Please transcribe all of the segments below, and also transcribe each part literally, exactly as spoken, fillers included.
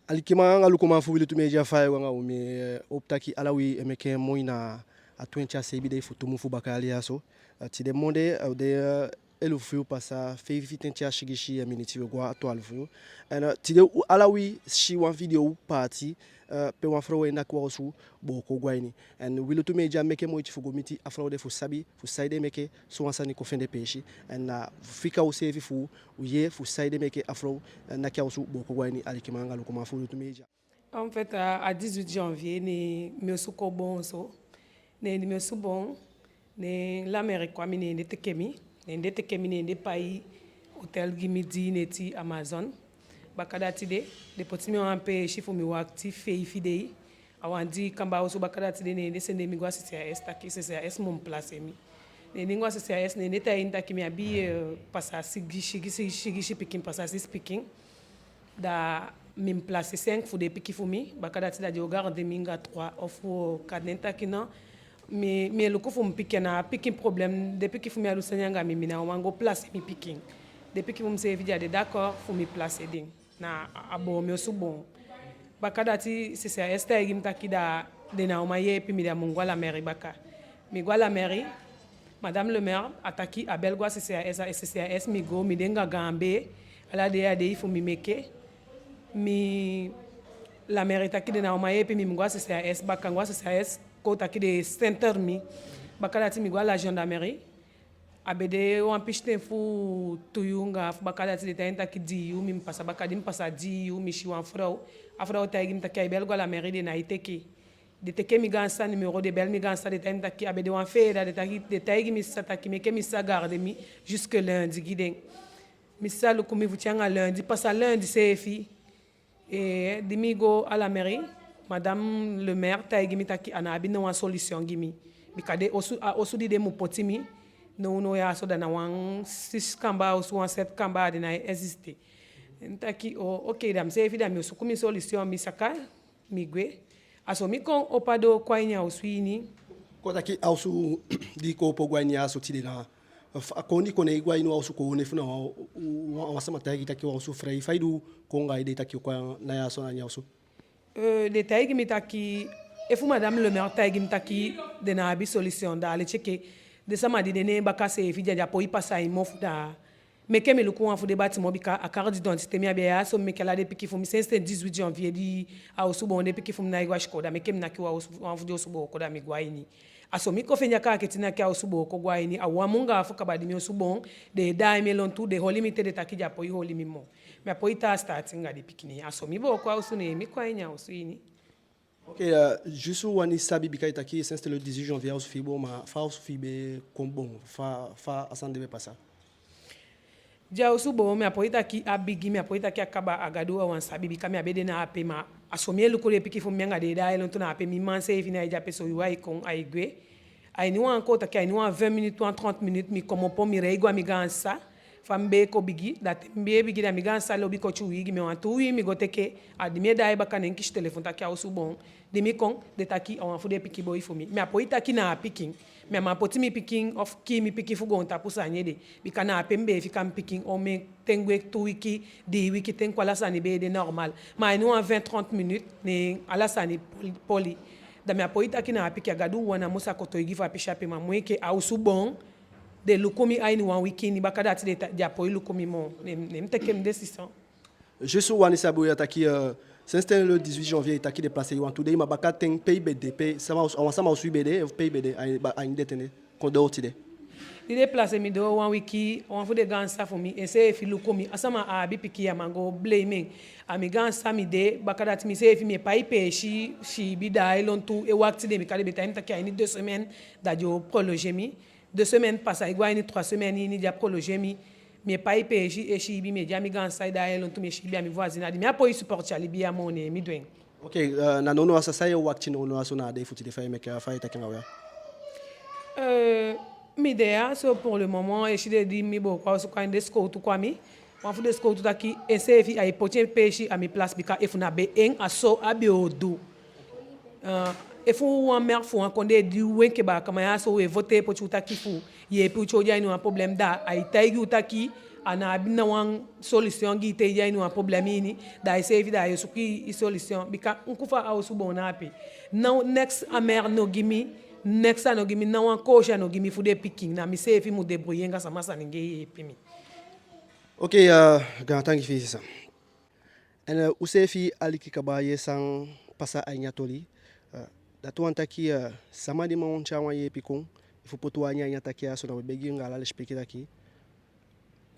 Alikiman anga lukuman fu Wi Lutu Media, fa ai go anga u? Mi e howpu taki ala wi e meke moi na a twenti a seibin dei fu tu mun fu baka yali ya so. Eh, tide monde, eh, u de, eh, elufu yuu pasa feifitenti a sigisi, eh, miniti, we go a twalufu yuu. En, eh, tide u, ala wi si wan video paati, eh, pe wan frow e naki wan osu booko go a ini. En Wi Lutu Media meke moiti fu go miti a frow de fu sabi fu saide meke sowan sani kon fende peesi. En na fika useefi fu u yee fu saide meke a frow, eh, naki a osu booko go a ini, alikiman anga lukuman fu Wi Lutu Media. En fait, a, a dix-huit janvier, ne mi osu kon boon so. Ne di mi osu boon, ne la mairie kon a mi, ne den teke mi. Ne den teke mi, ne den pai hotel gi mi dii neti Amazon. Bakadati de, den poti mi a wan peesi fu mi wakiti feifi dei. A wan dii kamba osu. Bakadati de, ne den sende mi go a C C A S, taki C C A S mu placer mi. Ne di mi go a C C A S, ne den taigi mi taki mi abi, eh, pasa sigisi, sigisi, sigisi pikin, pasa sisi pikin. Da mi mu placer cinq fu den pikin fu mi, bakadati da den o garder mi anga trois ofu quatre. Ne mi taki non, mi, mi e luku fu mi pikin, a ná pikin problème, den pikin fu mi á du sani anga mi, mi ná o man go placer mi pikin. Den pikin fu mi seefi, den á de d'accord fu mi placer den. Na a boon mi osu boon. Bakadati C C A S taigi mi taki da den ná o man yeepi mi, da mi mu go a la mairie baka. Mi go a la mairie, madame le maire, a taki a bel go a C C A S, a C C A S mi go, mi de anga gaan bee, ala dei a dei fu mi meke. Mi, la mairie taki den ná o man yeepi mi, mi mu go a C C A S baka, mi go a C C A S, kon taki den ceinture mi. Bakadati mi go a la gendarmerie. A be de wan pisiten fu tu yuu anga afu, bakadati den taigi mi taki dii yuu mi mu pasa. Baka di mi pasa dii yuu, mi si wan frow. A frow taigi mi taki ai bel go a la mairie, den nái teke. Den teke mi gaan sisa numéro, den bel mi gaan sisa, den taigi mi taki a be de wan feeda, den taigi, den taigi mi sisa taki meke mi sisa garder mi jusque lundi gi den. Mi sisa luku mi fu te anga lundi, pasa lundi seefi. Eh, di mi go a la mairie, madame le maire taigi mi taki a ná abi ná wan solution gi mi. Bika den osu, a osu di den mu poti mi nownow ya so, da na wan six kamba osu, wan sept kamba, a den nái existe. Ne mi taki o, ok, da mi seefi da mi o suku mi solution, mi saka, mi gwe. A so mi kon opo a doo kon a ini a osu ini. Kon taki a osu di i kon opo go a ini ya so tide na, a kondee kon ne i go a ini wan osu kon, ne fu na wan, wan, wan sama taigi i taki wan osu frei, fa i du kon anga a idee taki i o kon na ya so na a ini a osu? Eh, den taigi mi taki, efu madame le maire taigi mi taki den ná abi solution, da a leti enke den sama di de ne en baka seefi, den á poi pasa en mofu, da meke mi luku wan fu den bâtiment, bika a carte d'identité mi abi a ya so, mi meke ala den pikin fu mi, sensi ten dix-huit janvier di a osu boon, den pikin fu mi nái go a sikoo, da meke mi naki wan osu, wan fu den osu booko, da mi go a ini. A so mi kon fende a kaakiti naki a osu booko go a ini, a wan mun anga afu kaba di mi osu boon, den e daai mi e lontu, den holi mi te, den taki den á poi holi mi moo. Mi á poi tan a sitaati anga den pikin. A so mi booko a osu, ne mi kon a ini a osu ini. Ok, eh, juste u wani sabi, bika i taki sensi ten le dix-huit janvier a osu fi i boon, ma fa a osu fi i be kon boon, fa, fa a sani de be pasa? Di a osu boon, mi á poi taki a bigin, mi á poi taki a kaba, a Gadu wawan sabi, bika mi á be de na ape, ma a so mi e luku den pikin fu mi anga den e daai e lontu na ape, mi man seefi nái de ape, so yuu ai kon, ai gwe. A ini wan, kon taki a ini wan vingt minutes, wan trente minutes, mi komopo, mi lei go a mi gaan sisa, fa mi be e kon bigi, da te mi be e bigi, da mi gaan sisa lobi koti uwii gi mi, wan tu uwii mi go teke, a di mi e daai baka, ne mi kisi telefon taki a osu boon. Di mi kon, den taki a wan fu den pikin boi fu mi. Mi á poi taki na a pikin. Mi á man poti mi pikin ofu kii mi pikin fu goontapu sani ede. Bika na ape mi be e fika mi pikin omen ten, gwe tu wiki, dii wiki, te kon ala sani be e de normal. Ma a ini wan vingt, trente minutes, ne ala sani poli, poli. Da mi á poi taki na a pikin, a Gadu wawan na mu sa kotoigi fu a pisi ape, ma moo enke a osu boon, den luku mi a ini wan wiki ini, bakadati den ta, den á poi luku mi moo. Ne, ne mi teke mi décision. Juste u wani sabi, u yee taki, eh, sensi ten le dix-huit janvier i taki den placer i wantu dei, ma bakaten pe i be de, pe sama osu, a wan sama osu i be de, pe i be de a ini, a ini den ten de kon doo tide? Di den placer mi doo wan wiki, wan fu den gaan sisa fu mi, enseefi luku mi, a sama á abi pikin, a man go blei mi. A mi gaan sisa mi de, bakadati mi seefi mi e pai peesi, siibi, daai e lontu e wakiti den, bika den be taigi mi taki a ini deux semaines, da den o prolonger mi. Deux semaines pasa, e go a ini trois semaines ini, den á prolonger mi. Mi e pai peesi, e siibi, mi e de a mi gaan sisa e daai e lontu, mi e siibi a mi voisin. A di mi á poi supporter a libi ya moo, ne mi du en. Ok, eh, na nownow a sani, san i e wakiti nownow a so na a dei fu tide, fa i e meke, fa i e taki anga u ya? Eh, mi de ya so pour le moment, eside di mi booko a osu kon a ini, den sikowtu kon a mi. Wan fu den sikowtu taki enseefi ai poti en peesi a mi place, bika efu na be en, a so a be o du. Eh, efu wan maire fu wan kondee di u enke baakaman ya so, u e voter poti u taki fu yeepi u te u de a ini wan problème, da ai taigi u taki a ná abi ná wan solution gi i. Te i de a ini wan problème ini, da iseefi da i o suku i solution. Bika enke fa a osu boon na ape. Now next a maire no gi mi, next a no gi mi, ná wan koosi a no gi mi fu den pikin. Na miseefi mu débrouiller anga sama sani nenge yeepi mi. Ok, eh, gaantangi fi i sisa. En, eh, useefi aliki kaba yee san pasa a ini a toli. Eh, dati wani taki, eh, sama di man tyai wan yeepi kon, efu poti wan a ini a taki ya so, na we begi anga ala lesipeki taki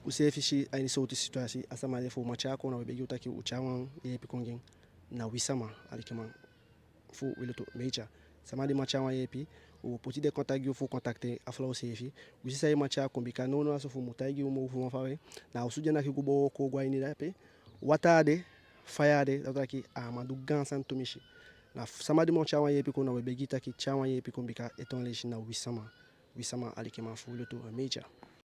useefi si a ini sowtu situasi a sama de fu man tyai kon, na we begi u taki u tyai wan yeepi kon gi en. Na wi sama, alikiman fu Wi Lutu Media. Sama di man tyai wan yeepi, u o poti den contact gi u fu contacter a frow seefi. Wi si san i man tyai kon, bika nownow a so fu mu taigi u moo fu wan fa we, na osu di e naki go booko go a ini dape. Wataa á de, faya á de, dati taki a man du gaan sani tumisi. Na sama di man tyai wan yeepi kon, na we begi taki tyai wan yeepi kon, bika ete wan leisi na wi sama. Wi sama, alikiman fu Wi Lutu Media.